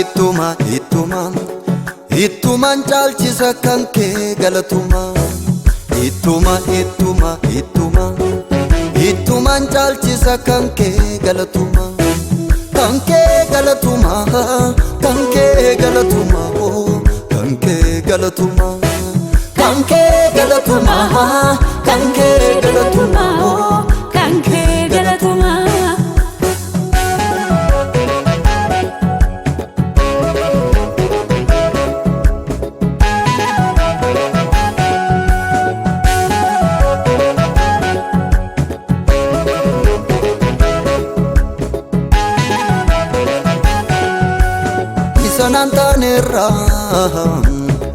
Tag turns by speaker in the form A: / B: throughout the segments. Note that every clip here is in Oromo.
A: Ittuma, ittuma, ittumaan caalchisa kan kee galatuma. Ittuma, ittuma, ittuma, ittumaan caalchisa kan kee galatuma. Kan kee galatuma, kan kee galatuma, kan kee galatuma. Kan kee galatuma, kan kee galatuma,
B: kan kee galatuma.
A: Isa naan taanerraa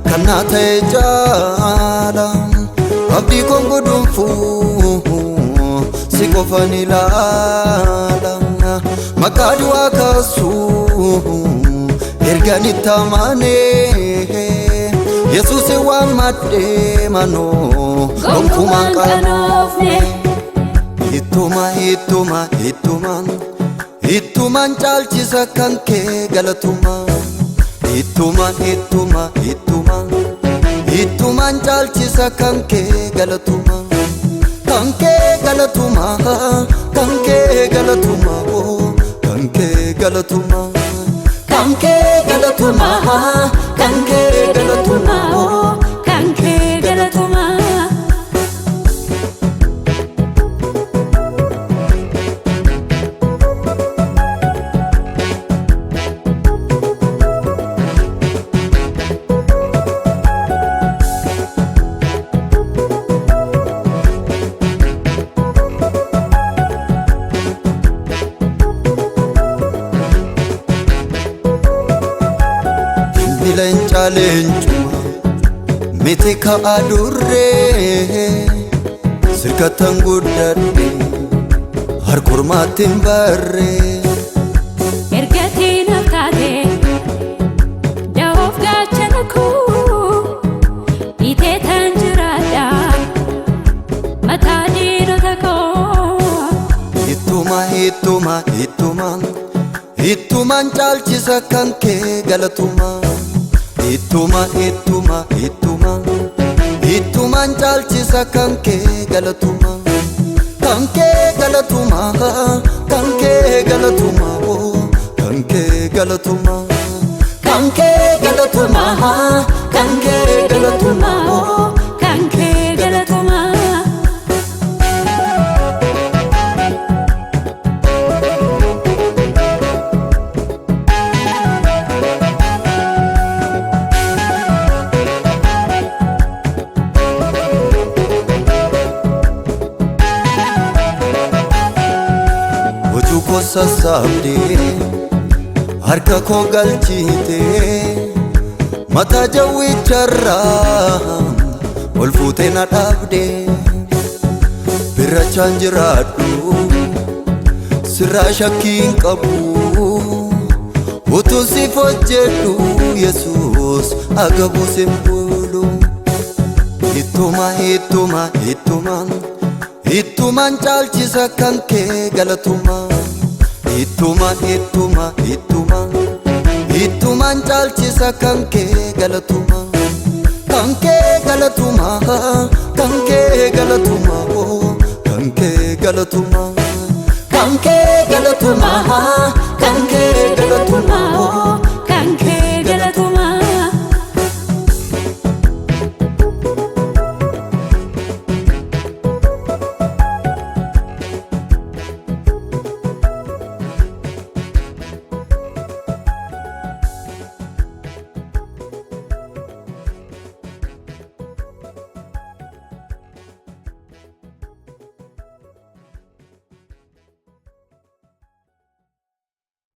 A: kan naa ta'e caala. Abdii koon guduunfuu si qofan ilaala. Maqaa du'aa kaasuu ergan itti amanee, Yesuus waammadhee manoo gonkumaan
B: Gonkumaan
A: qanoofne.
B: qanoofne.
A: Ittuma, ittuma, ittuma, ittumaan caalchisa kan kee galatuma. Ittuma, ittuma, ittuma, ittumaan caalchisa kan kee galatuma. Kan kee galatuma, kan kee galatuma, kan kee galatuma. Kan kee galatuma, kan kee galatuma,
B: Kan kee galatuma.
A: Inni leenca leencuma miti ka'a durree, sirkattan guddadhe harkormaatti hin barree.
B: Ergatii naaf taate da'oof gaachana koo, dhiitee tan jiraadha mataa diinota koo.
A: Ittuma, ittuma, ittuma, ittumaan caalchisa kan kee galatuma. Ittuma, ittuma, ittuma, ittumaan caalchisa kan kee galatuma. Kan kee galatuma, kan kee galatuma, kan kee galatuma. Kan kee galatuma, kan kee galatuma,
B: Kan kee galatuma.
A: Hojii koo sassaabdee harka koo galchitee, mataa jawwicharraa ol fuutee na dhaabdee. Birrachaan jiraadhu sirraa shakkiin qabu, utuu siif hojjedhu Yesuus agabuu sin bulu. Ittuma, ittuma, ittuma, ittumaan caalchisa kan kee galatuma. Ittuma, ittuma, ittuma, ittumaan caalchisa kan kee galatuma. Kan kee galatuma, kan kee galatuma, kan kee galatuma. Kan kee galatuma,